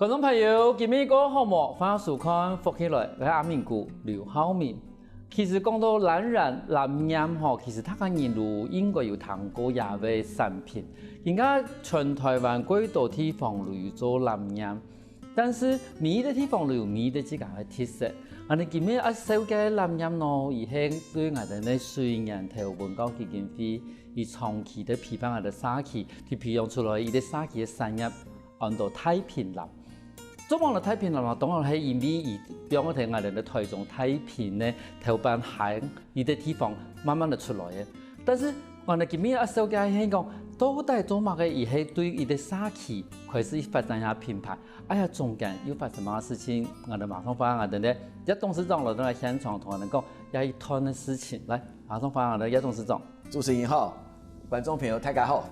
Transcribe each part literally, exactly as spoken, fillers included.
觀眾朋友，今晡日過好無？歡迎收看《福氣來》，𠊎係阿明哥劉浩明。其實講到藍染、藍染吼，其實大家人都應該有聽過這位產品。今下全台灣幾多地方都有做藍染，但是每一個地方都有每一個自家个特色。恁呢今晡日愛紹介个藍染呢，佢係對𠊎兜个水源頭文教基金會，佢長期在陪伴𠊎兜社區，去培養出來一個社區个產業，安到太平藍。 做麼个太平藍嘛？當然係因為佢放在𠊎兜个台中太平呢，頭擺還佢个地方慢慢个出來个。但是𠊎兜今晡日愛紹介係講，到底做麼个佢係對佢个社區開始發展一下品牌，哎呀，中間又發生麼个事情？𠊎兜馬上歡迎𠊎兜个葉董事長來到現場，同𠊎兜講這一段个事情。來，馬上歡迎𠊎兜葉董事長。 主持人好，觀眾朋友大家好。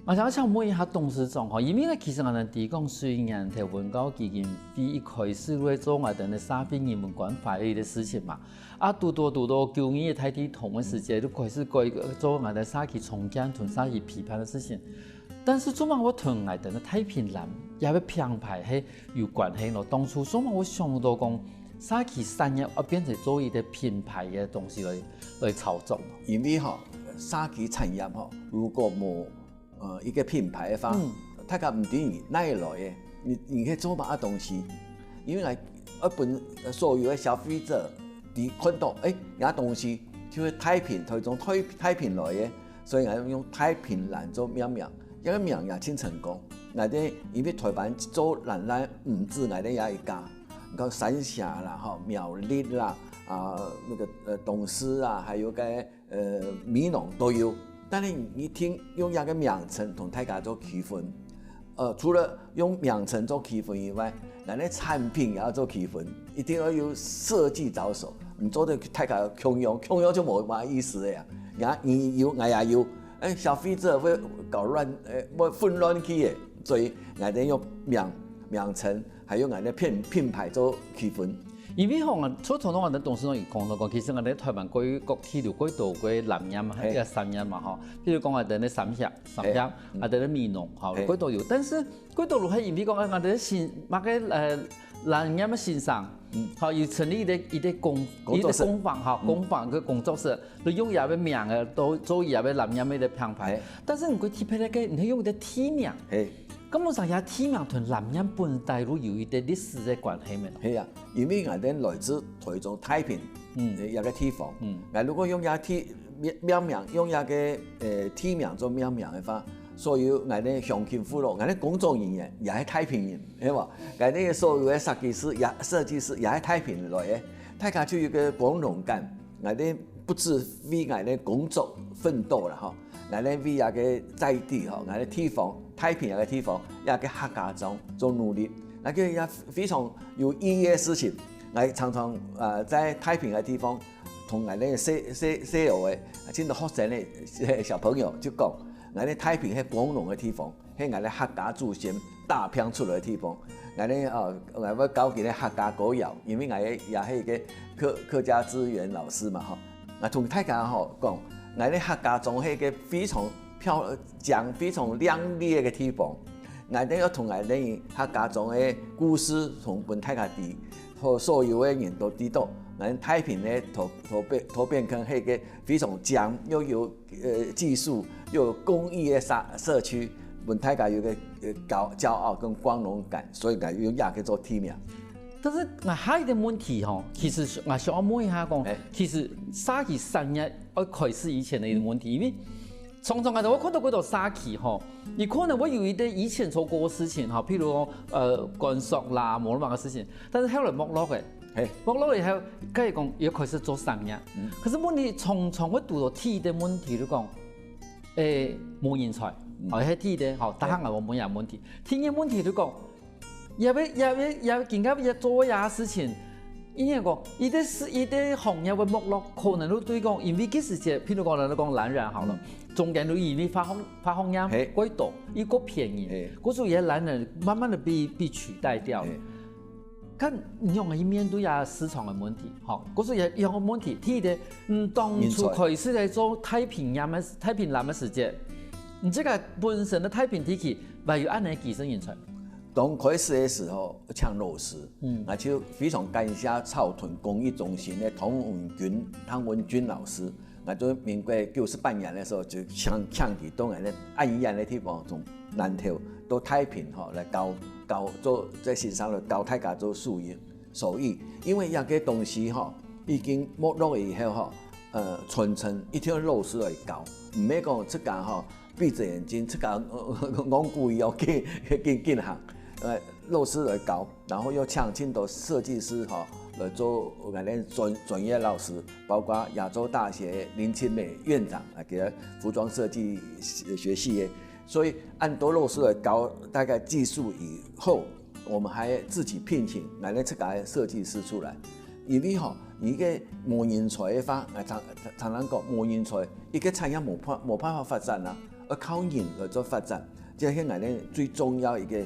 𠊎想請問一下董事長吼，因為呢，其實𠊎兜知講水源頭文教基金會一開始會做𠊎兜个社會人文關懷个事情嘛，啊，堵到堵到九二一大地動个時節，就開始改做𠊎兜社區重建同社區陪伴个事情。但是做麼个會同𠊎兜个太平藍這個品牌係有關係咯？當初做麼个會想到講 社區產業愛變成做一個品牌个東西來來操作。因為吼，社區產業吼，如果無呃一個品牌个話，嗯。大家毋知你哪位來个，你你係做麼个東西？因為𠊎愛分所有个消費者佢看到，誒，這東西就係太平，台中太太平來个，所以𠊎用太平藍做命名，這個名也真成功。𠊎兜因為台灣做藍染毋止𠊎兜這一家。 你講三峽啦，吼，苗栗啦，啊，那個呃東勢啊，還有該呃美濃都有。但是你一定用這個名稱同大家做區分。呃，除了用名稱做區分以外，𠊎个產品也愛做區分，一定愛有設計著手，你做得大家共樣，共樣就無麼个意思个呀。𠊎你有，𠊎也有，誒，消費者會搞亂，誒，會混亂去个。所以𠊎兜用名名稱 還有𠊎个品品牌做區分。因為吼，𠊎做傳統𠊎个董事長有講到講，其實𠊎个台灣各各地都幾多个藍染嘛，嘿。還有產業嘛吼。譬如講𠊎个三峽，三峽，嘿。嗯。𠊎个美濃吼，嘿。幾多有。但是幾多都係因為講，哎，𠊎个先，麼个呃藍染个先生，嗯。吼，有成立一個一個工工作室。一個工坊吼，嗯。工坊个工作室，就用佢个名个，都做佢个藍染个一個品牌。嘿。但是你个特別个，你用一個地名。嘿。 該麼个這地名同藍染本底就有一個歷史个關係無？係啊，因為𠊎兜來自台中太平，嗯。呃，一個地方。嗯。𠊎如果用這地命命名，用這個呃地名做命名个話，所有𠊎兜鄉親父老，𠊎兜工作人員也係太平人，係無？𠊎兜所有个設計師也設計師也係太平來个，大家就有個光榮感。 𠊎兜不止為𠊎兜工作奮鬥啦吼，𠊎兜為這個在地吼，𠊎兜地方，太平這個地方，這個客家庄做努力，該個也非常有意義个事情。𠊎常常呃在太平个地方，同𠊎兜細細細个，真多學生个小朋友就講，𠊎兜太平係光榮个地方。 係𠊎兜客家祖先打拚出來个地方。𠊎兜呃，𠊎會教佢兜客家歌謠，因為𠊎也係一個客客家資源老師嘛吼。𠊎同大家吼講，𠊎兜客家庄係一個非常漂靚、非常靚麗个地方。𠊎兜愛同𠊎兜客家庄个故事同分大家知，予所有个人都知道，𠊎太平个桃桃變桃變坑係一個非常靚又有 呃技術又有工藝个社社區，分大家有個呃驕驕傲跟光榮感，所以𠊎用這個做地名。但是𠊎還有一個問題吼，其實𠊎想要問一下講，欸。其實社區產業愛開始以前个一個問題，因為常常啊，𠊎看到幾多社區吼，佢可能會有一個以前做過个事情吼，譬如講呃管束啦，無麼个事情，但是後來沒落个， 嘿。沒落以後，可以講又開始做產業。嗯。可是問題常常會堵到第一個問題，就講，欸，無人才，嗯。哦，係第一個，吼，大家𠊎問這問題。第二個問題就講，也會也會也會今下也做這事情，因為講，一個是一個行業會沒落，可能就對講，因為其實這，譬如講，咱講藍染好了，中間就因為化學化學染嘿。過多，又過便宜，嘿。故所以藍染慢慢个被被取代掉了。嘿。 看你仰般去面對啊市場个問題，吼，故所以有个問題，第一个，你當初開始來做太平洋个太平藍个時節，你這個本身个太平地區，還有恁樣个基層人才？當開始个時候請老師，嗯，𠊎就非常感謝草屯公益中心个湯文君、湯文君老師。𠊎在民國九十八年个時候就請請佢到𠊎等恁遠个地方，從南投到太平吼來教教做在先生來教大家做手藝手藝，因為這個東西吼已經沒落以後吼，呃，傳承一定要老師來教，毋係講自家吼 閉著眼睛，自家戇鬼哦，緊緊緊行，呃，老師來教，然後又請盡多設計師吼來做𠊎等專專業老師，包括亞洲大學林清美院長啊，佢个服裝設計學系个，所以恁多老師來教大家技術以後，我們還自己聘請𠊎等自家个設計師出來，因為吼，你个無人才个話，啊，常常常講無人才，一個產業無辦無辦法發展啊。 愛靠人來做發展，這係𠊎等最重要一個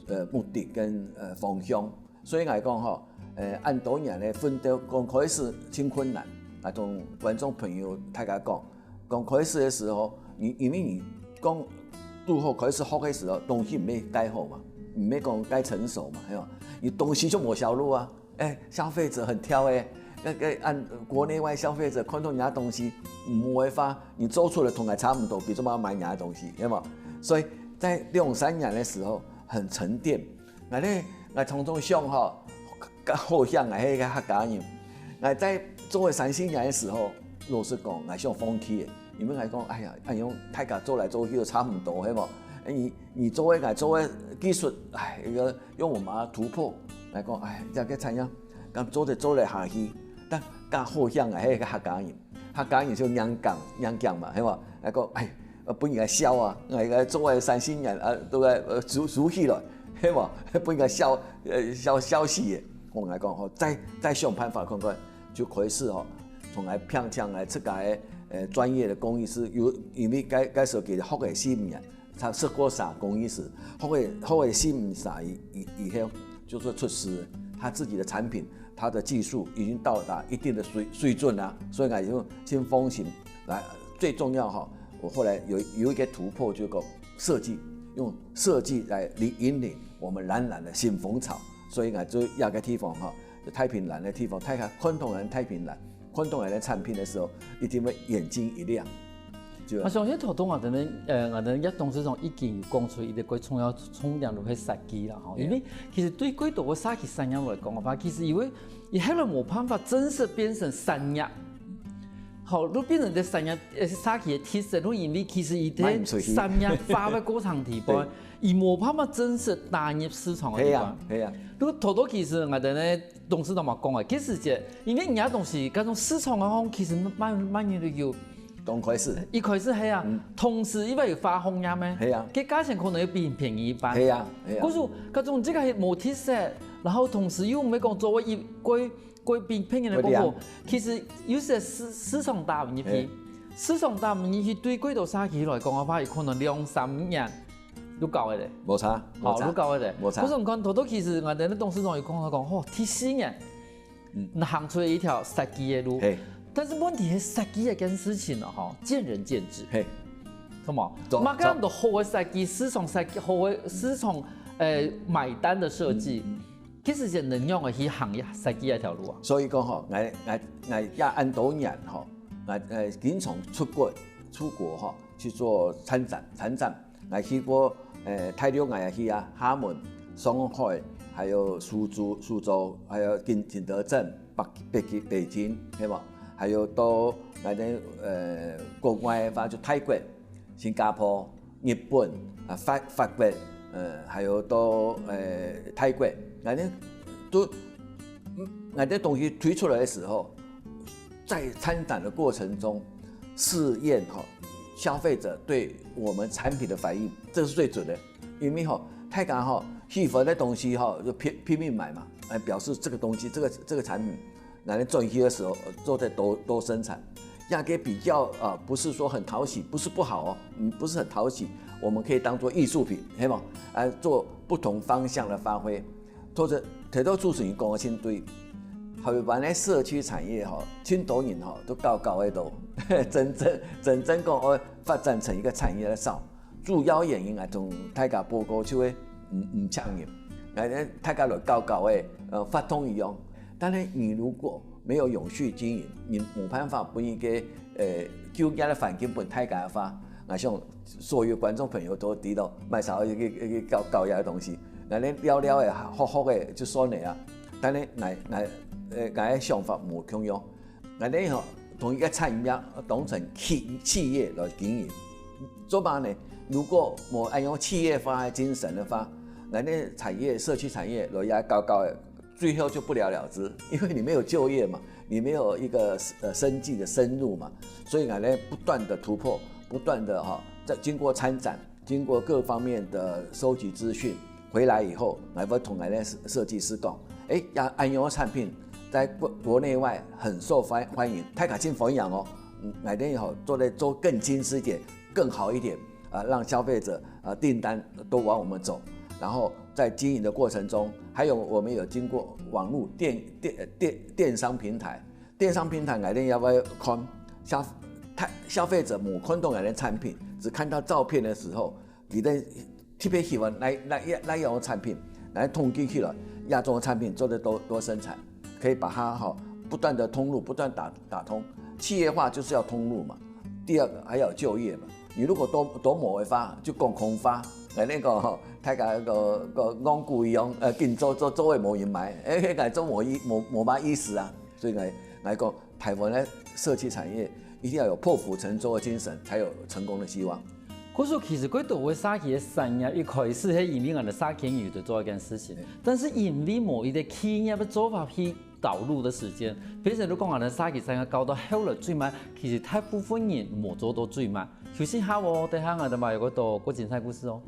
呃目的跟呃方向。所以𠊎講吼，呃恁多年个奮鬥，剛開始盡困難，𠊎同觀眾朋友大家講，剛開始个時候，你因為你剛拄好開始學个時候，東西毋係蓋好嘛，毋係講蓋成熟嘛，係嘛？你東西就無銷路啊。 欸，消費者很挑欸，該該恁國內外消費者看到你个東西，無个話，你做出來同𠊎差毋多，比做麼買你个東西，有無？所以在兩三年个時候很沉澱。𠊎呢，𠊎常常想吼，較好想𠊎係一個客家人。𠊎在做个三四年个時候，老實講，𠊎想放棄个，因為𠊎講，哎呀，恁樣大家做來做去都差毋多，係無？你你做个，𠊎做个技術，哎，一個 用我們个突破來講，哎，這個產業，敢做得做得下去，但較好想个係一個客家人，客家人就硬頸硬頸嘛，係無？來講，哎，呃，分人家笑啊，𠊎个做个三四年啊，都个呃熟熟悉了，係無？分人家笑，呃笑笑死个。𠊎來講吼，再再想辦法看看，就開始吼，從來培養來自家个呃專業个工藝師，有因為該該時候佢學个四五年， 他識過三工藝師，學个學个四五儕以以以後，就係出師，他自己的產品，他的技術已經到達一定的水水準啦，所以𠊎就盡放心。來，最重要哈，我後來有有一個突破，就講設計，用設計來引引領我們蘭蘭的新風潮，所以𠊎就這個地方哈，太平蘭个地方，大家看到𠊎太平蘭， 看到𠊎个產品个時候，一定會眼睛一亮。就啊，像這頭拄𠊎等个，呃，𠊎等个葉董事長已經有講出一個最重要重點，就係設計啦，吼。因為其實對蓋多个社區產業來講个話，其實因為佢後來無辦法正式變成產業，好，就變成這產業，呃，社區个特色，就因為其實佢在產業化个過程底背，佢無辦法正式打入市場个地方。係啊，係啊。就頭拄其實𠊎等个 董事長嘛講个，其實這，因為人家東西，該種市場个方其實慢慢慢慢就有。剛開始。一開始係啊，同時因為有發紅呀咩，係啊，該價錢可能又比便宜一半。係啊，係啊。可是該種這個係無特色，然後同時又毋係講做一過過比別人个不好，其實有些市市場打毋入去，市場打毋入去，對蓋多社區來講个話，有可能兩三年 就搞个咧。無差，無差，就搞个咧。無差。可是你看，頭拄其實𠊎等个董事長有講，佢講，吼，第四年，嗯，行出了一條設計个路。嘿，但是問題係設計這件事情呢，吼，見仁見智。嘿，什麼？麼个人都好个設計，市場設計，好个市場，呃，買單个設計，其實係能用个去行業設計這條路啊。所以講吼，𠊎𠊎𠊎也恁多年吼，𠊎呃經常出國出國吼， 去做參展，參展。𠊎去過，呃，大陸𠊎也去啊，廈門、上海，還有蘇州，蘇州，還有景景德鎮、北北京、北京，係無？還有到𠊎等呃國外个話就泰國、新加坡、日本啊、法法國，呃，還有到呃泰國，𠊎等都，𠊎等東西推出來个時候， 在參展的過程中試驗哈，消費者對我們產品的反應，這是最準的。因為哈，大家哈喜歡的東西哈，就拼拼命買嘛，來表示這個東西，這個這個產品，拿來轉去的時候，呃做得多多生產。價格比較啊，不是說很討喜，不是不好哦，嗯，不是很討喜，我們可以當做藝術品，係無？來做不同方向的發揮。 或者提到主持人講个真對，臺灣个社區產業吼，真多人吼都搞搞个都，真正真正講愛發展成一個產業个少。主要原因啊，同大家報告就係毋毋請人，哎，大家來搞搞个，呃，活動一樣。但是你如果沒有永續經營，你無辦法分一個，呃，就業个環境分大家个話，𠊎想所有觀眾朋友都知道，賣啥一個，一個搞，搞業个東西，𠊎等聊聊个，好好个就算了啊。但是𠊎，𠊎，呃，𠊎个想法無共樣。 𠊎等吼，同一個產業當成企，企業來經營。做麼个呢？如果無恁樣企業化个精神个話，𠊎等產業、社區產業來也搞搞个，最後就不了了之，因為你沒有就業嘛，你沒有一個，呃，生計的生路嘛，所以𠊎等不斷的突破，不斷的哈，在經過參展，經過各方面的收集資訊，回來以後，𠊎會同𠊎等設計師講，誒，這恁樣个產品在國，國內外很受歡，歡迎，大家真歡迎哦。嗯，𠊎等吼做得做更精緻一點，更好一點，啊，讓消費者，啊，訂單都往我們走。然後在經營的過程中，還有我們有經過網路電，電，電，電商平台，電商平台𠊎等也會看消，消費者無看到𠊎等產品，只看到照片的時候，佢等特別喜歡哪，哪，哪樣个產品，來統計起來，亞洲的產品做得多，多生產，可以把它哈不斷的通路，不斷打，打通。企業化就是要通路嘛。第二個還要有就業嘛。你如果都，都無个話，就講空話。來那個哈，大家个，个戇牯一樣，呃，緊做，做，做也無人買，誒，該做無意，無，無麼意思啊。所以呢，來講，台灣的社區產業一定要有破釜沉舟的精神，才有成功的希望。故所其實，蓋多个社區个產業一開始係因為𠊎等社區人有在做一件事情，但是因為無一個企業个做法去導入个時間，變成你講𠊎等社區產業搞到後來最慢，其實大部分人無做到最慢。休息下哦，等下𠊎等還有蓋多个精彩故事哦。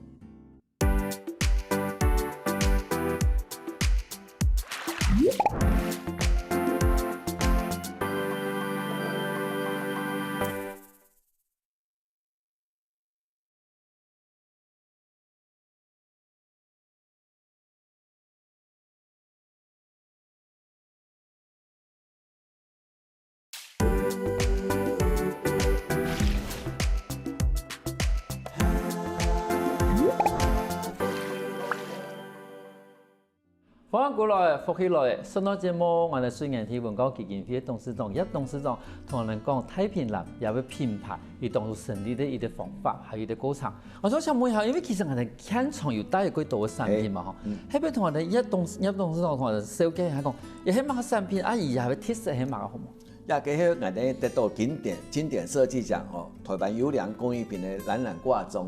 歡迎過來，福氣來！上段節目，𠊎等水源地文教基金會个董事長葉董事長同𠊎等講太平藍這個品牌，佢當初成立个一個方法，還有一個過程。𠊎想請問一下，因為其實𠊎等現場有帶幾多个產品嘛，吼，係毋係同𠊎等葉董，葉董事長同𠊎等紹介一下講，這係麼个產品，啊，佢這個特色係麼个好無？ 這個係𠊎等得到經典，經典設計獎吼，臺灣優良工藝品个藍染掛鐘，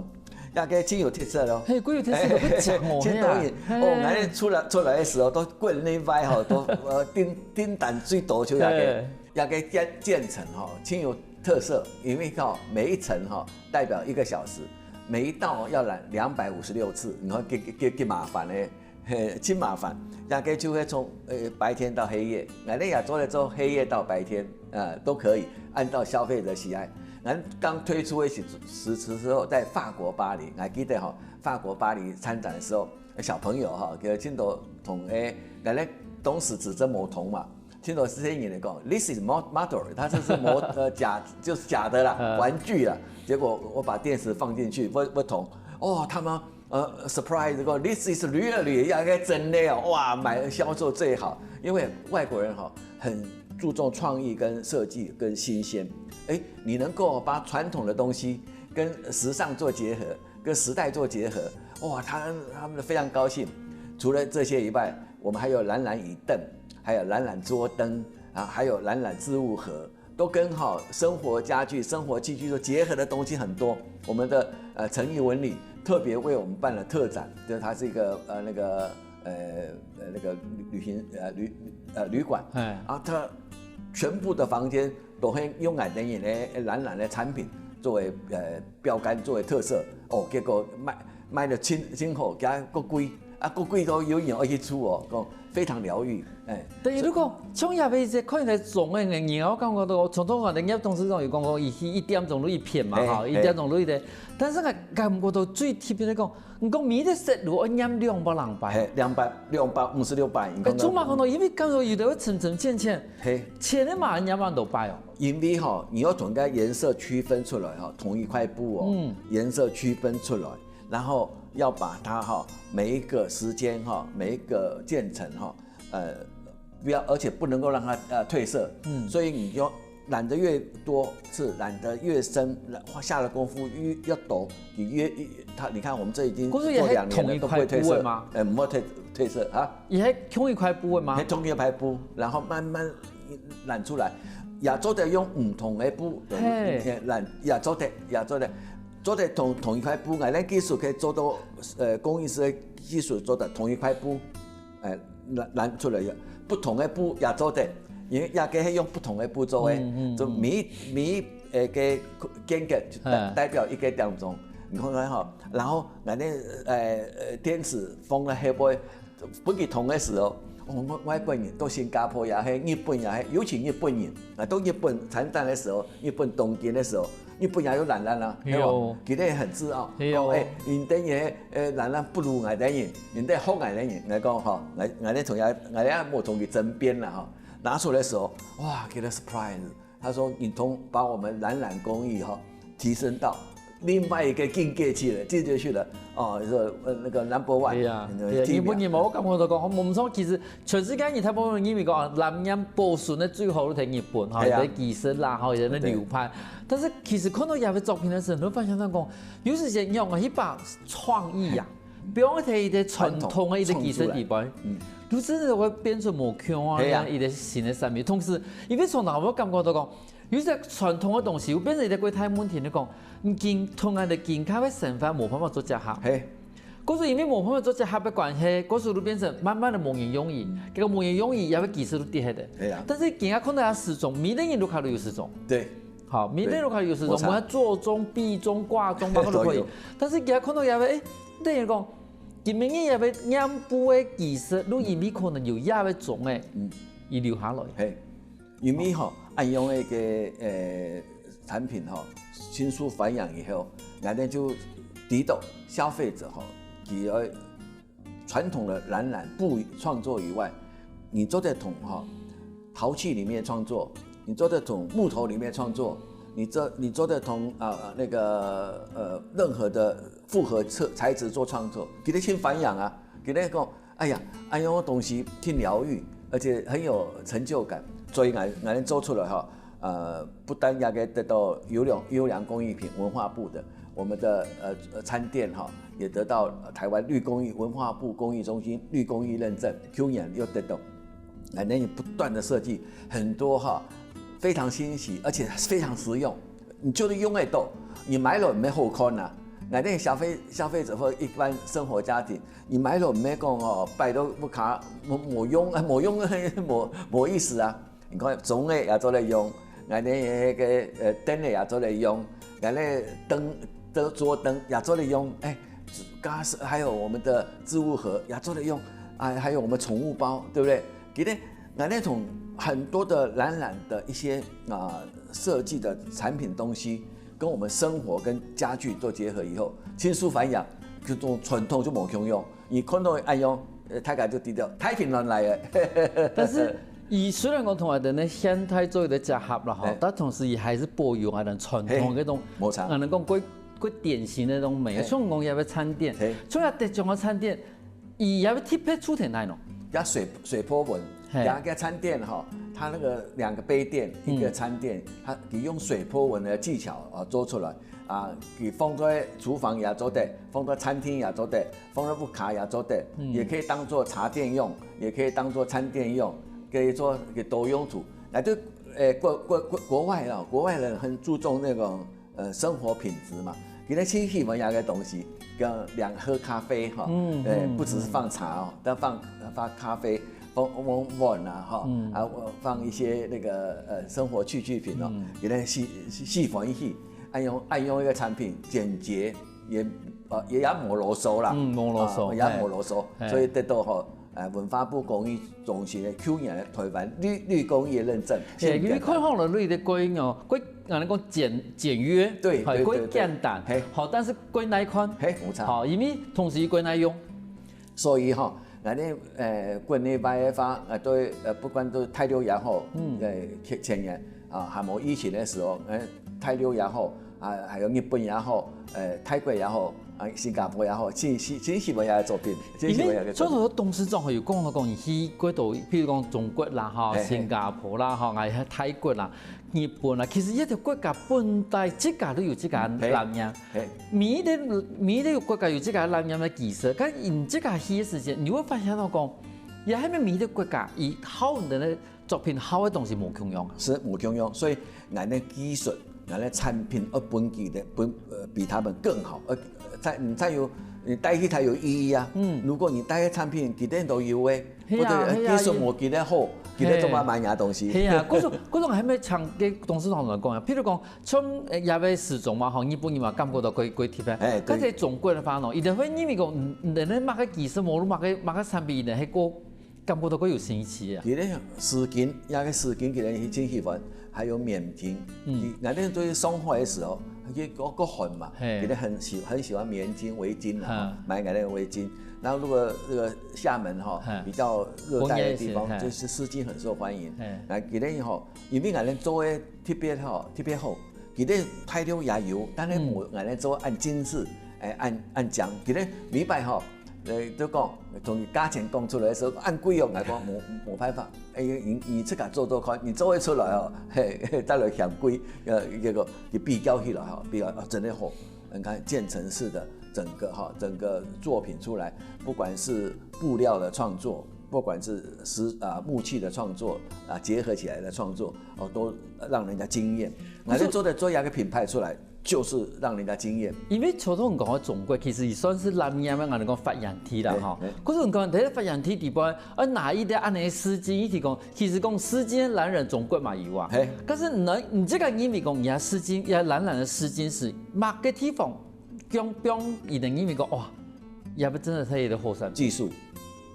這個真有特色咯。嘿，幾有特色，會講哦，真得意。嘿啊，哦，嘿啊。𠊎等出來，出來个時候都過那擺吼，都，呃，訂，訂單最多就這個，嘿。這個漸，漸層吼，真有特色，因為吼，每一層吼，代表一個小時，每一道要染兩百五十六次，你看，幾，幾，幾麻煩呢。 嘿，真麻煩。這個就會從，呃，白天到黑夜，𠊎等也做得做黑夜到白天，呃，都可以，按照消費者喜愛。𠊎等剛推出个時，時，時候，在法國巴黎，還記得吼，法國巴黎參展的時候，小朋友吼，有真多同學，𠊎等當時紙針無銅嘛，真多細人仔講，this is mo-，model，它就是模，呃，假，就是假的啦，嗯。玩具啦。結果我把電池放進去，不，不同，哦，他們 呃，surprise，講，this is really，這個真个哦，哇，買，銷售最好。因為外國人吼，很注重創意跟設計跟新鮮。誒，你能夠把傳統的東西跟時尚做結合，跟時代做結合，哇，他，他們非常高興。除了這些以外，我們還有藍染椅凳，還有藍染桌燈，啊，還有藍染置物盒， 都跟哈生活家具、生活器具都結合的東西很多。我們的，呃，誠毅文旅特別為我們辦了特展，就是它是一個，呃，那個，呃，呃，那個旅，旅行，呃，旅，呃，旅館。哎。啊，它全部的房間都很用𠊎等个藍染的產品作為，呃，標杆，作為特色。哦，結果賣，賣得真，真好，價格貴。 啊，各季都有人愛去出哦，講非常療癒，哎。等於如果像這位這看起來腫个人，我感覺到傳統个葉董事長有講過，一，一點鐘就一片嘛，哈，嘿，嘿。一點鐘就一片。但是𠊎感覺到最特別个講，你講每一個色路愛染兩百零擺。嘿，兩百，兩百五十六擺，你講到。哎，做麼个呢？因為感覺有个會深深淺淺，嘿。淺个嘛，染恁多擺哦。因為吼，你要同該顏色區分出來吼，同一塊布哦，嗯。顏色區分出來，然後要把它哈每一个时间哈每一个建成哈，呃，不要，而且不能够让它呃褪色，嗯，所以你就染的越多次，染的越深，下的功夫越要多，你越它，你看我们这已经过两年了都不会褪色，哎，不会褪褪色啊，也还同一块布的吗？还同一块布，然后慢慢染出来，也做得用唔同的布染，也做得也做得。 做得同同一块布，𠊎等技术可以做到，呃，工艺师的技术做得同一块布，呃，染染出来个不同的布也做得，因为也个系用不同的布做个，嗯嗯，就每一每一个个间隔就代代表一个点钟，你看看哈，然后𠊎等呃呃天使风的黑波，分佢同个时候，哦，外外国人到新加坡也系，日本也系，尤其日本人啊，到日本参展的时候，日本东京的时候。 日本也有染染啊，对吧？佢等很自傲，哎，你等也呃染染不如𠊎等人，你等好𠊎等人，来讲哈，来来同人，来也莫同佢争辩了哈。拿出来的时候，哇，给他 surprise，他说你同把我们染染工艺哈提升到另外一个境界去了，境界去了，哦，说呃那个 number one，哎呀，日本人嘛，我感觉到讲，我们说其实全世界人大部分认为讲，南洋保存的最好的在日本哈，在技术啦哈，在那流派。 但是其实看到佢个作品的时候，你会发现到讲，有时间用啊一把创意啊，比方说一个传统的一个技术里边，嗯，就真的会变成无穷啊，一个新的产品。同时，因为从头我感觉到讲，有些传统的东西，又变成一个过大问题，你讲，你今同样的今开会生活无办法做结合。嘿。 故所因为无朋友做结合个关系，故所就变成慢慢的无人用伊，结果无人用伊，也会技术都跌下的。对啊。但是今下看到个时钟，每个人都考虑有时钟。对。好，每个人都考虑有时钟，我们做钟、避钟、挂钟，包括都可以。但是今下看到也会，哎，等于讲，今明日也会染布个技术，都因为可能有也会钟哎，嗯，伊留下来。嘿。 因为吼，恁样个个呃产品吼，亲疏繁阳以后，𠊎等就知道消费者吼，佢个传统的染染布创作以外，你做得同吼陶器里面创作，你做得同木头里面创作，你做你做得同啊、呃、那个呃任何的复合材材质做创作，佢个亲繁阳啊，佢个讲 哎呀，恁樣个东西挺疗愈，而且很有成就感。所以俺俺做出来哈，呃，不但也个得到优良优良工艺品文化部的，我们的呃呃餐店哈，也得到台湾绿工艺文化部工艺中心绿工艺认证，去年又得到。俺那不断的设计很多哈，非常新奇，而且非常实用。 你就係用得到，你買落毋係好看啊。𠊎等消費消費者或一般生活家庭，你買落毋係講哦，擺到屋下無無用，無用無無意思啊。你看鐘仔也做得用，𠊎等个个呃燈仔也做得用，𠊎等燈燈桌燈也做得用，哎，家私還有我們的置物盒也做得用，啊，還有我們寵物包，對不對？其實𠊎等同很多的染染的一些啊、設計的產品東西，跟我們生活跟家具做結合以後，親疏繁陽，這種傳統就無共樣。你看到恁樣，呃，大家就知道太平洋來了。但是，佢雖然講同𠊎等个現代做一個結合了哈，但同時佢還是保有𠊎等傳統个該種，無錯，𠊎等講過過典型个該種美，像講也个餐點，像也得獎个餐點， 佢也會特別出現在哪？也水水波紋，嘿，兩个餐點哈，它那個兩個杯墊，一個餐點，它佢用水波紋的技巧啊做出來啊，佢放在廚房也做得，放在餐廳也做得，放在屋下也做得，也可以當做茶店用，也可以當做餐店用，可以做一個多用途。那就呃國國國國外啊，國外人很注重那種 呃生活品質嘛。佢等盡喜歡這個東西，跟兩喝咖啡哈，嗯，哎，不只是放茶哦，但放放咖啡，放放碗啊哈，啊放一些那個呃生活器具品哦，佢等喜喜喜歡一些，愛用愛用一個產品簡潔，也呃也也無囉嗦啦，嗯，無囉嗦，啊也無囉嗦，所以得到哈。 呃，文化部工藝中心个舊年个台灣綠綠工藝个認證，欸，你看好了綠的工藝哦，過，人家講簡簡約，對，好，過簡單，嘿，好，但是過耐看，嘿，無錯，好，因為同時過耐用。所以哈，𠊎等呃國內外个話，呃，對，呃，不管對大陸也好，嗯，呃，前前年啊，還無疫情个時候，呃，大陸也好，啊，還有日本也好，呃，泰國也好，啊，新加坡也好，真真真喜歡佢个作品，真喜歡佢个作品。因為所以說董事長吼有講到講，你去過到，譬如講中國啦，吼，嘿，嘿。新加坡啦，吼，還有泰國啦、日本啦，其實這兜國家本來自家都有自家个藍影。嘿。每一個每一個國家有自家个藍影个技術，但你自家去个時間，你會發現到講，也還沒每一個國家，佢好个作品好个東西無共樣啊。是無共樣，所以𠊎个技術，𠊎个產品，愛分佢个，分，呃，比他們更好，呃，才，嗯，才有，你帶去才有意義啊。嗯。如果你帶个產品，佢兜都有个，係啊，或者，呃，係啊，技術無佢兜好，佢兜做麼个買你个東西？係啊，故所，故所𠊎還沒搶給董事長來講啊。譬如講，像，呃，這个時裝嘛，吼，日本人嘛，感覺到過，過特別。哎，對。但是中國个話呢，佢兜會認為講，嗯，嗯，人家麼个技術，無論麼个，麼个產品，佢兜係過 感覺到過有新奇啊。佢个絲巾，那個絲巾，佢个真喜歡，還有棉巾。嗯。佢，𠊎等對上海个時候，佢个，个寒嘛，嘿。佢个很喜，很喜歡棉巾、圍巾啊，哈。買𠊎等个圍巾。然後如果那個廈門哈，嘿。比較熱帶的地方，溫熱一些，嘿。就是絲巾很受歡迎。嘿。那佢个吼，因為𠊎等做个特別好，特別好，佢个大陸也有，但是無，嗯。𠊎等做恁精緻，哎，恁，恁靚。佢个每擺吼， 呃，就講，從價錢講出來个時候，恁貴哦，𠊎講無，無辦法，哎，你，你自家做做看，你做會出來哦，嘿，嘿，再來嫌貴，呃，結果你比較起來哈，比較，哦，真的好。你看漸層式的整個哈，整個作品出來，不管是布料的創作，不管是絲，啊，木器的創作，啊，結合起來的創作，哦，都讓人家驚豔。𠊎就做得做一個品牌出來， 就是讓人家驚豔。因為頭先講个中國，其實也算是藍染个，𠊎等講發源地啦，嘿，吼。嘿。可是你講，在發源地底背，啊，哪一个恁樣个絲巾，一直講，其實講絲巾藍染中國嘛有啊。嘿。但是你，你這個認為講，人家絲巾，人家藍染个絲巾係麼个地方，用，用，你能認為講，哇，也不真的特別个好產品。技術。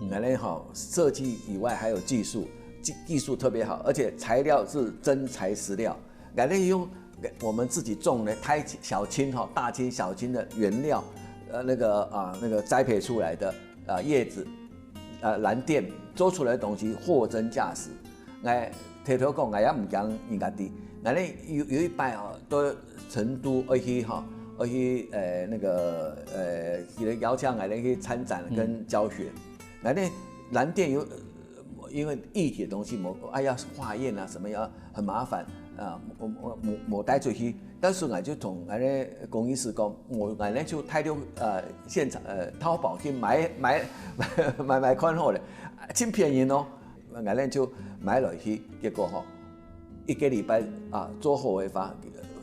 嗯。原來哈，設計以外還有技術，技，技術特別好，而且材料是真材實料。 𠊎等用我們自己種的大青小青哈，大青小青的原料，呃，那個，啊，那個栽培出來的，啊，葉子，呃，藍靛做出來的東西貨真價實。𠊎頭頭講，𠊎也毋驚人家知。𠊎等有，有一擺哦，到成都愛去哈，愛去，呃，那個，呃，佢个邀請𠊎等去參展跟教學。嗯。𠊎等藍靛有，因為液體的東西，無，哎呀，化驗啊，什麼呀，很麻煩啊，無，無，無，無帶出去。但是𠊎就同𠊎个工藝師講，𠊎，𠊎等就大陸，呃，現場，呃，淘寶去買，買，買，買看好了，真便宜哦。𠊎等就買落去，結果吼，一個禮拜啊，做好个話，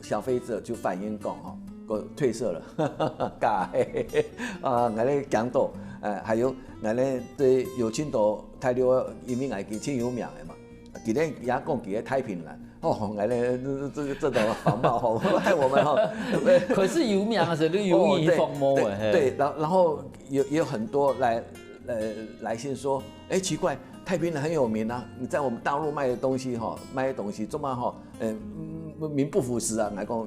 消費者就反映講吼，个褪色了，假个啊，𠊎等驚到，呃，還有𠊎等對有真多大陸，因為𠊎佢真有名个嘛，佢等也講佢个太平藍，哦，𠊎等這，這，這種仿冒吼，害我們吼，可是有名的時候就有人仿冒欸，哦，對，嘿。對，對，然，然後有，也有很多來，呃，來信說，欸，奇怪，太平藍很有名啊，你在我們大陸賣的東西吼，賣的東西做麼吼，呃，嗯，名不符實啊。來講，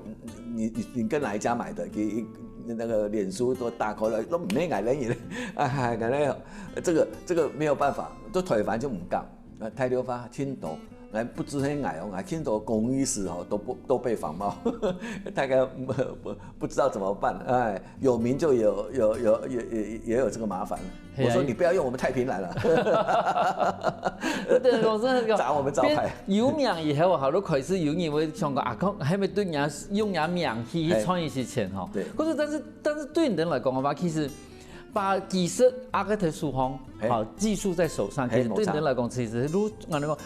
你，你，你跟哪一家買的？給，那個臉書都打開了，都沒買人，啊，可能這個，這個沒有辦法，都退翻就毋敢。 啊，大陸話真多，𠊎不止係𠊎哦，𠊎見到工藝師吼，都不，都被仿冒，大概不，不，不知道怎麼辦。哎，有名就有，有，有，也，也，也有這個麻煩。係啊。我說你不要用我們太平藍了。對，我真的講，砸我們招牌。變有名以後，好多開始有人會想講啊，講，還沒對人家用人家名氣去賺一些錢吼。嘿。對。可是，但是，但是對你們來講的話，其實 把技術握在手上，嘿。好，技術在手上，嘿，其實對你來講，無錯。其實如，𠊎講，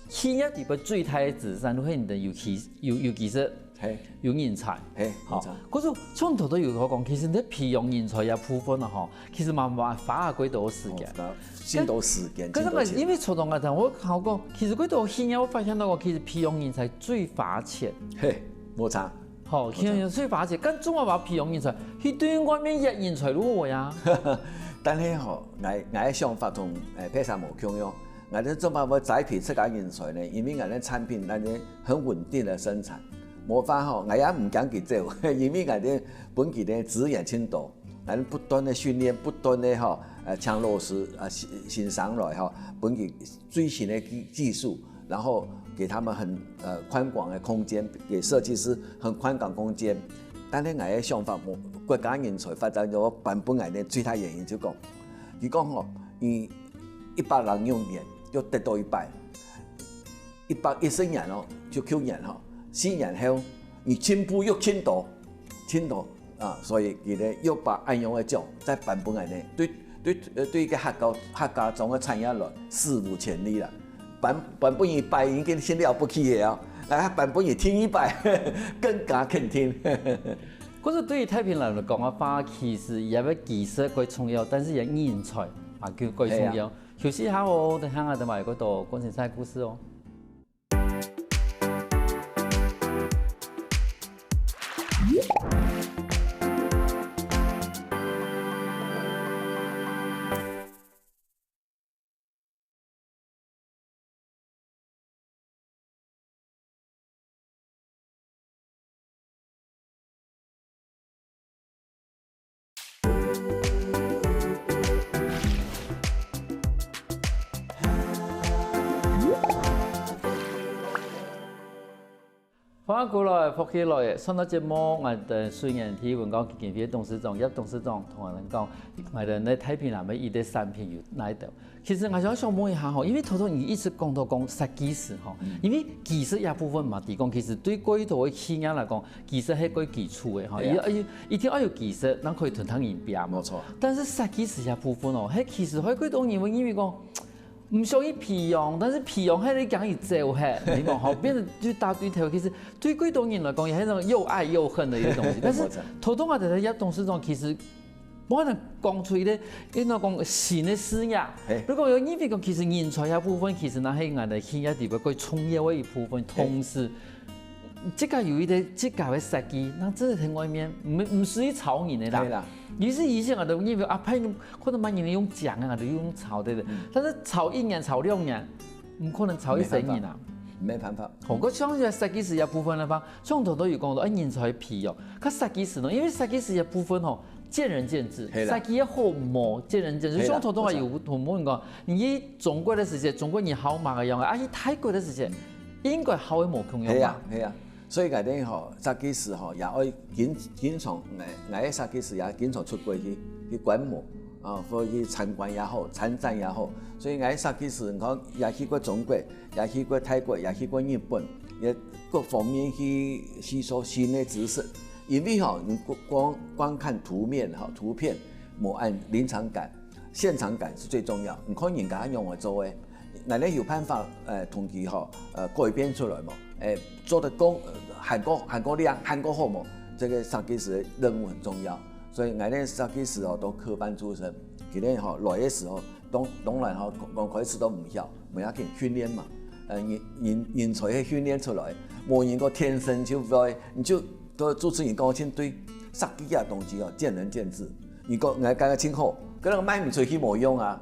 企業裡背最大的資產，就係你的有技，有，有技術，嘿。有人才。嘿，好，無錯。可是像頭頭有講，其實你在培養人才這部分啊，吼，其實嘛，嘛花幾多時間。哦，那，真多時間，可是嘛，真多錢。因為從頭到尾，𠊎講，其實幾多企業，𠊎發現到，其實培養人才最花錢。嘿，無錯。 吼，無錯。其實最花錢，但總係話培養人才，去對外面挖人才就好呀。但係吼，𠊎，𠊎个想法同，欸，別儕無共樣。𠊎等做麼个愛栽培自家人才呢？因為𠊎等產品，𠊎等很穩定的生產。無法吼，𠊎也毋驚佢走，因為𠊎等分佢个資源真多，𠊎等不斷的訓練，不斷的吼，呃，請老師，呃，先，先生來吼，分佢 最新的技，技術，然後給他們很，呃，寬廣的空間，給設計師很寬廣空間。但係𠊎个想法無，國家人才發展就搬分𠊎等最大原因就講，佢講吼，你一百零六年就得到一百，一百一十年哦，就舊年吼，四年後你進步又進多，進多啊，所以佢等又把恁樣个獎再搬分𠊎等。對對呃對一个客家客家庄个產業來史無前例啦。搬搬分一擺已經先了不起个啊，來搬分你第二擺，更加肯定。可是對於太平人來講个話，其實也个技術較重要，但是也人才嘛就較重要。休息一下哦，等下𠊎等還有較多觀前菜故事哦。歡迎過來，福氣來了！上到節目，𠊎等水源地文教基金會董事長葉董事長同𠊎等講，𠊎等个太平南个一个產品有哪兜。其實𠊎想想問一下吼，因為頭頭你一直講到講設計師吼，因為技術這部分嘛，提供其實對過多个企業來講，技術係過基礎个吼，一一定愛有技術，正可以同人比嘛。沒錯。但是設計師這部分哦，係其實還過多人會認為講。 毋想去培養，但是培養係你驚佢走忒，你講吼，變成就打對頭。其實對幾多人來講，也係一種又愛又恨的一個東西。但是頭頭啊，在葉董事長其實，我能講出一個，一種講新的視野。如果有認為講，其實人才這部分，其實那係𠊎等企業裡背最重要的一部分，同時。 自家有一個自家个設計，那這係外面毋毋使去抄人个啦。對啦。於是以前啊，都認為啊，派可能買人用講啊，就用抄的。但是抄一年、抄兩年，毋可能抄一生人啊。沒辦法。好，我相信設計師這部分个話，像頭頭有講到，哎，人才培養，佢設計師呢，因為設計師這部分吼，見仁見智，係啦。設計好無見仁見智。係啦。像頭頭啊有同問講，你去中國个時節，中國人好麼个樣啊？啊，去泰國个時節，應該好个無共樣吧？係啊，係啊。 所以𠊎等吼，設計師吼，也愛經經常，𠊎𠊎个設計師也經常出國去去觀摩啊，或去參觀也好，參展也好。所以𠊎个設計師，你看也去過中國，也去過泰國，也去過日本，也各方面去吸收新个知識。因為吼，你光光觀看圖面吼，圖片無恁臨場感，現場感係最重要。你看人家仰般做个， 𠊎等有辦法，呃，同佢吼，呃，改變出來無？欸，做得講，呃，還過還過靚，還過好無？這個設計師个任務很重要。所以𠊎等設計師哦，都科班出身，佢等吼來个時候，當當然吼，剛剛開始都毋曉，無要緊，訓練嘛。呃，人人人才係訓練出來，無人講天生就會，你就 都主持人講真對，設計个東西哦，見仁見智。你講𠊎感覺真好，可能賣毋出去無用啊。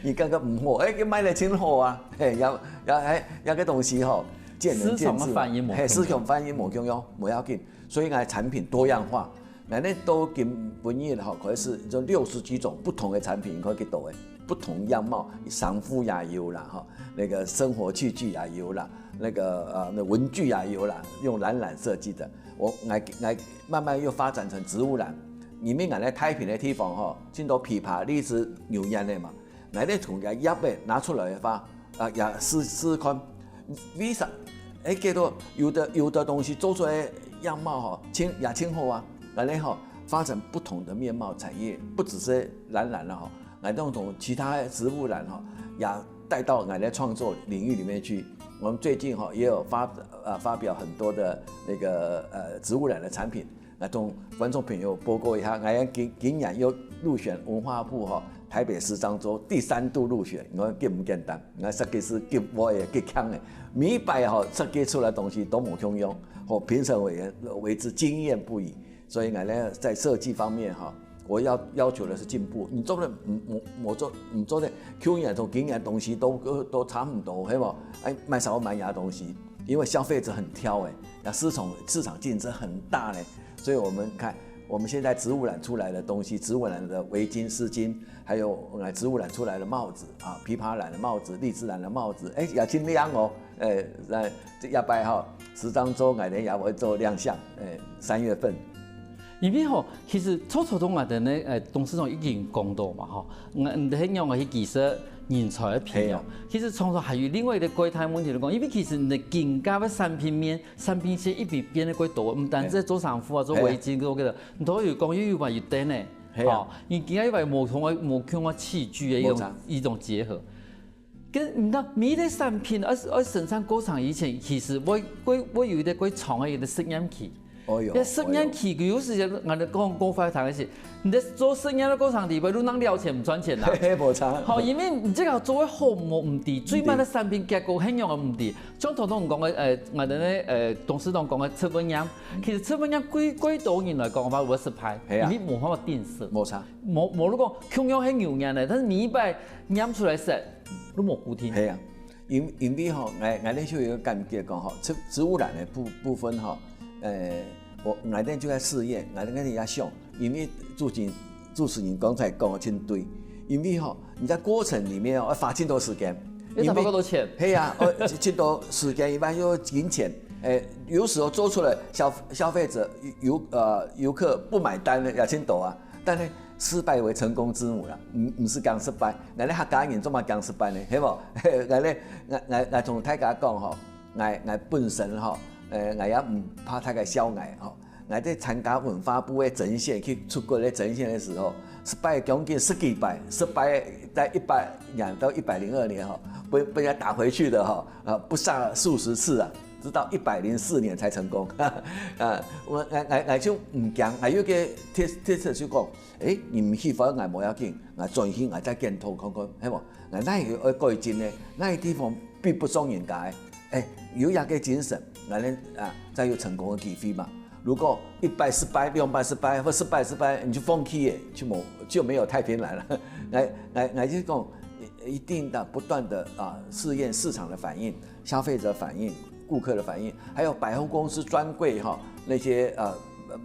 你感覺毋好，欸，佢賣了真好啊。嘿，也也欸，這個東西吼，見仁見智。市場个反應無共樣。嘿，市場反應無共樣，無要緊。所以𠊎產品多樣化，𠊎等到今晡日吼，開始就六十幾種不同个產品，你看幾多欸，不同樣貌，衫褲也有啦，哈，那個生活器具也有啦，那個呃那文具也有啦，用藍染設計的。 𠊎𠊎𠊎慢慢又發展成植物染。因為𠊎等太平个地方吼，盡多枇杷、荔枝、牛奶个嘛，𠊎等從該葉仔拿出來个話，啊，也試試看，為啥？欸，結果有的有的東西做出來个樣貌吼，真也真好啊。𠊎等吼發展不同的面貌產業，不只是藍染了吼，𠊎等從其他的植物染吼，也帶到𠊎等創作領域裡面去。我們最近吼也有發呃發表很多的那個呃植物染的產品，來同觀眾朋友報告一下，𠊎等今今年又入選文化部吼台北時裝週第三度入選，你看簡毋簡單？𠊎設計師極會个極強个，每一擺吼設計出來東西都無共樣，吼評審委員為之驚豔不已。所以𠊎呢在設計方面哈，我要要求的是進步。你做的，我我做你做的，舊年同今年東西都都差不多，係無？欸，賣少賣呀東西，因為消費者很挑欸，那市場市場競爭很大嘞。所以我們看我們現在植物染出來的東西，植物染的圍巾、絲巾，還有呃植物染出來的帽子啊，枇杷染的帽子、荔枝染的帽子，欸，也盡靚哦。欸，那這下擺哈，時裝週𠊎等也會做亮相，欸，三月份。因為吼，其實頭頭𠊎等呢，呃，董事長已經講到嘛，吼，𠊎，你係仰般去技術人才个培養。係啊。其實常常還有另外一個蓋大問題來講，因為其實你个金價个產品面，產品線一邊變得蓋多，毋單止做衫褲啊，做圍巾，做這個，你都有講又有買有等呢。係啊。吼，你今仔日買無同个、無共个器具个一種、無錯。一種結合。 跟你知道，每一個產品愛、愛生產過程以前，其實會、會、會有一個過長个一個實驗期。哦喲，該實驗期有時間，𠊎等講過壞聽个係，你在做實驗个過程裡背，你哪了錢毋賺錢啦？嘿嘿，無錯。好，因為你這個做个好無毋知，最慢个產品結果很容易毋知。像頭頭講个，呃，𠊎等个，呃，董事長講个七分驗，其實七分驗對、對多人來講，話會失敗，係啊。因為無辦法定時。無錯。無、無，如果共樣係牛年呢，但是每一擺驗出來食， 都無固定。係啊，因、因為吼，𠊎、𠊎等就有一個感覺講吼，植、植物染的部、部分吼，呃，𠊎、𠊎等就在試驗，𠊎等也想，因為主持人、主持人剛才講的真對，因為吼，你在過程裡面哦，要花盡多時間，要花夠多錢。係啊，哦，盡多時間，一般又金錢，誒，有時候做出來消、消費者、遊、呃、遊客不買單的也盡多啊。 但係失敗為成功之母啦，毋、毋係講失敗，𠊎等客家人做麼講失敗呢？係無？𠊎等、𠊎、𠊎、𠊎同大家講吼，𠊎、𠊎本身吼，呃，𠊎也毋怕大家笑𠊎吼。𠊎在參加文化部的徵選，去出國的徵選的時候，失敗將近十幾擺，失敗在一百年到一百零二年吼，被、被人家打回去的吼，呃，不下數十次啊。 直到一百零四年才成功。啊，𠊎、𠊎、𠊎就毋驚，𠊎有個特、特色就講，誒，你毋喜歡𠊎無要緊，𠊎轉去𠊎再檢討看看，係無？𠊎哪有愛改進呢？哪有地方比不上人家的？誒，有這個精神，𠊎等啊，才有成功的機會嘛。如果一擺失敗、兩擺失敗或十擺失敗，你就放棄了，就無、就沒有太平來了。𠊎、𠊎、𠊎就講，一定的不斷的啊，試驗市場的反應， 消費者反應、顧客的反應，還有百貨公司專櫃哈，那些，呃，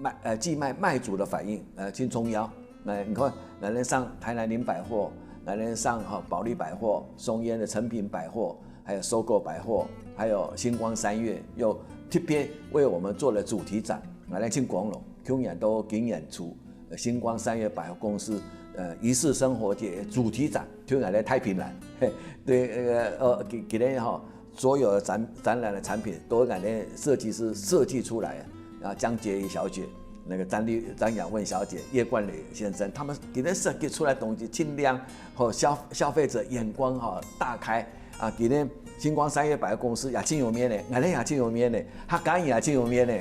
賣，呃，寄賣賣主的反應，呃，盡重要。那你看，𠊎等上台南林百貨，𠊎等上哈保利百貨、松菸的誠品百貨，還有收購百貨，還有星光三月，又特別為我們做了主題展，𠊎等盡光榮，去年到今年初，呃，星光三月百貨公司，呃，儀式生活節主題展，去年在太平來，嘿，對，那個，呃，今、今年哈， 所有的展、展覽的產品都是𠊎等設計師設計出來的。啊，江潔儀小姐、那個張麗、張雅文小姐、葉冠磊先生，他們今天設計出來的東西盡靚，吼，消、消費者眼光吼大開。啊，今天星光三月百貨公司也盡有面呢，𠊎等也盡有面呢，客家人也盡有面呢。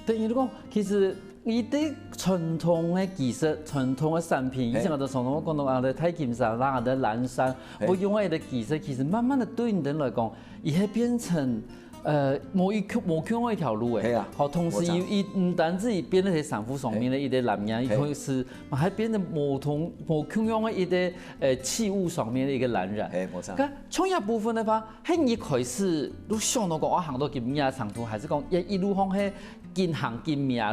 等於講，其實 佢對傳統个技術、傳統个產品，以前𠊎等傳統講到𠊎等大金沙啦、𠊎等藍衫，嘿。會用个技術，其實慢慢个對𠊎等來講，佢係變成，呃，無一、無共樣个一條路誒。係啊，好，同時佢、無錯。佢毋單止佢變成衫褲上面个一個藍領，嘿。佢同時嘛還變成無同、無共樣个一個，呃，器物上面个一個藍染。嘿，無錯。該創業部分个話，係你一開始就想到講，哦，行到今日程度，還係講，一、一路向係 緊行緊命，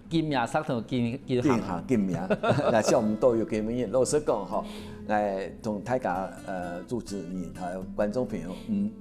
緊命殺頭緊、緊行。緊行緊命，𠊎想毋到有今日。老實講吼，𠊎同大家，呃，主持人還有觀眾朋友，嗯，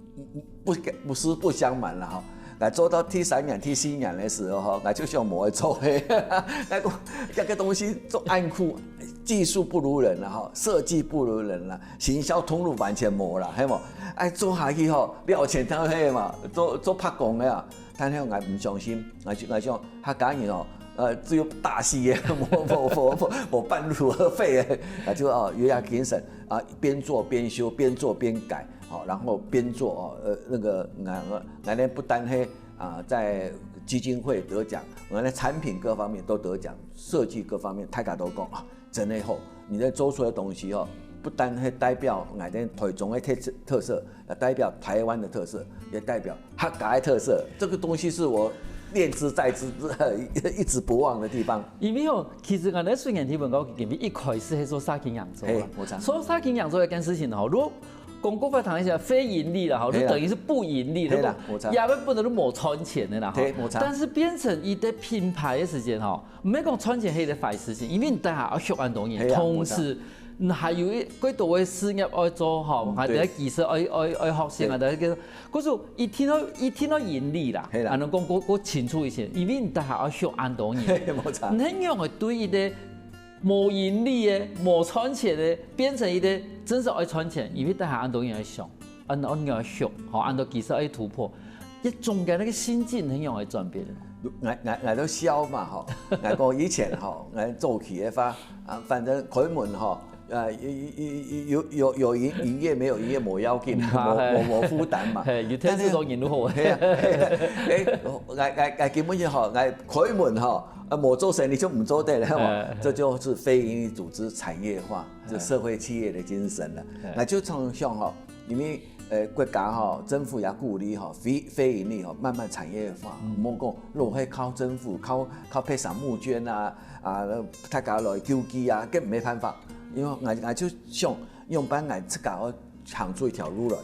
不、不是不相瞞啦吼。𠊎做到第三年、第四年的時候吼，𠊎就想無愛做了。𠊎講，這個東西做恁苦，技術不如人了吼，設計不如人了，行銷通路完全無了，係無？哎，做下去吼，了錢當係嘛，做、做白工个啊。 但係𠊎毋相信，𠊎就、𠊎想客家人哦，呃，只有大氣个，無、無、無、無、無半路而廢个，啊，就哦，有這精神啊，邊做邊修，邊做邊改，好，然後邊做哦，呃，那個，𠊎、𠊎、𠊎等不單係啊，在基金會得獎，𠊎等產品各方面都得獎，設計各方面，大家都講啊， 真的吼，你在做出來的東西哦，不單係代表𠊎等台中的特色、特色，也代表台灣的特色，也代表客家的特色。這個東西是我念茲在茲、一直不忘的地方。因為哦，其實𠊎等水源地文教基金會一開始係做社區營造啦。嘿，無錯。做社區營造這件事情吼，如果講過分講一下非盈利啦吼，嘿啦。就等於是不盈利的，嘿啦，無錯。也不能都無賺錢的啦吼。嘿，無錯。但是變成一個品牌的時間吼， 毋係講賺錢係一個壞事情，因為你等下愛畜恁多人，係啊，同時嗯，還有一，過多个事業愛做吼，嗯，還有技術愛，愛，愛學習，對。還有个，可是一定要，一定要盈利啦。係啦。啊，能講過，過清楚一些，因為你大家愛想恁多年，係，無錯。你很容易對一个無盈利的、無賺錢的，變成一个真是愛賺錢，因為大家恁多人愛想，恁，恁多人愛想，吼，恁多技術愛突破，一中間那個心境很容易轉變。𠊎，𠊎，𠊎都笑嘛吼，𠊎講以前吼，𠊎早期个話，啊，反正開門吼，呃，有，有，有，有，有營，營業沒有營業無要緊，無，無，無負擔嘛。係，有電視都贏好。係啊，係啊，欸，𠊎，𠊎，𠊎根本就吼，𠊎開門吼，呃，無做生意就毋做得了嘛。欸。這就是非營利組織產業化，這社會企業的精神了。欸。𠊎就常想吼，因為，呃，國家吼，政府也鼓勵吼，非，非營利吼，慢慢產業化，嗯。莫講老係靠政府，靠，靠別儕募捐啊， 啊，大家來救濟啊，該無辦法。因為𠊎，𠊎就想，仰般𠊎自家愛行出一條路來。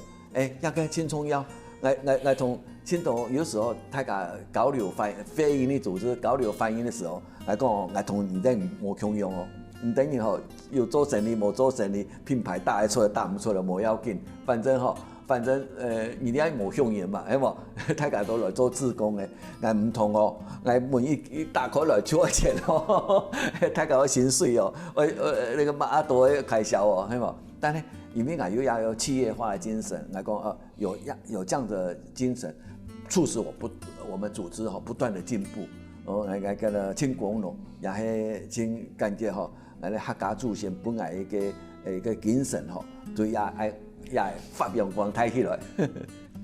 欸，這个盡重要。𠊎，𠊎，𠊎同青島有時候大家交流非，非營利組織交流反應的時候，𠊎講，𠊎同你等無共樣哦。你等人吼，有做生意無做生意，品牌打得出來打毋出來無要緊，反正吼， 反正，呃，你這無向人嘛，係無？大家都來做志工个，𠊎毋同哦，𠊎門一，一打開來就愛錢哦，大家愛薪水哦，愛，呃，那個蠻多个開銷哦，係無？但是因為𠊎有，也有企業化的精神，𠊎講，呃，有，有這樣的精神，促使我不，我們組織吼，不斷地進步。哦，𠊎，𠊎跟了盡光榮，也係盡感激吼， 𠊎个客家祖先分𠊎一个，一个精神吼，所以也愛，也愛發揚光大起來。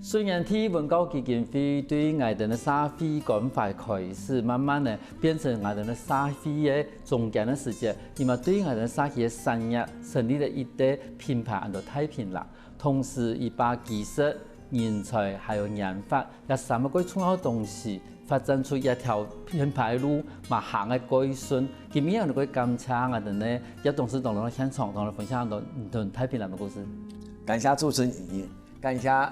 雖然第一文教基金會對𠊎兜个社會關懷開始，慢慢个變成𠊎兜个社會个中間个時節，佢嘛對𠊎兜社區个產業成立了一个品牌，安到太平啦。同時，佢把技術、人才還有研發這三个最重要个東西 發展出一條品牌路，嘛行个過順。今晡日𠊎兜感謝𠊎兜呢，葉董事長來現場，同𠊎兜分享很多，嗯，太平洋个故事。感謝主持人，感謝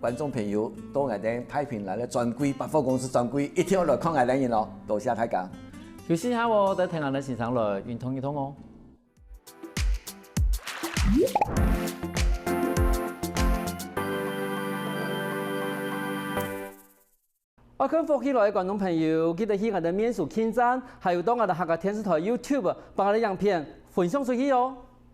觀眾朋友，到𠊎兜太平洋个專櫃，百貨公司專櫃，一定要來看𠊎兜人哦，多謝大家。休息一下哦，再聽𠊎兜先生來運動一動哦。 愛看福氣來个觀眾朋友，記得去𠊎兜面書點讚，還有到𠊎兜客家電視台YouTube，幫𠊎兜影片分享出去哦。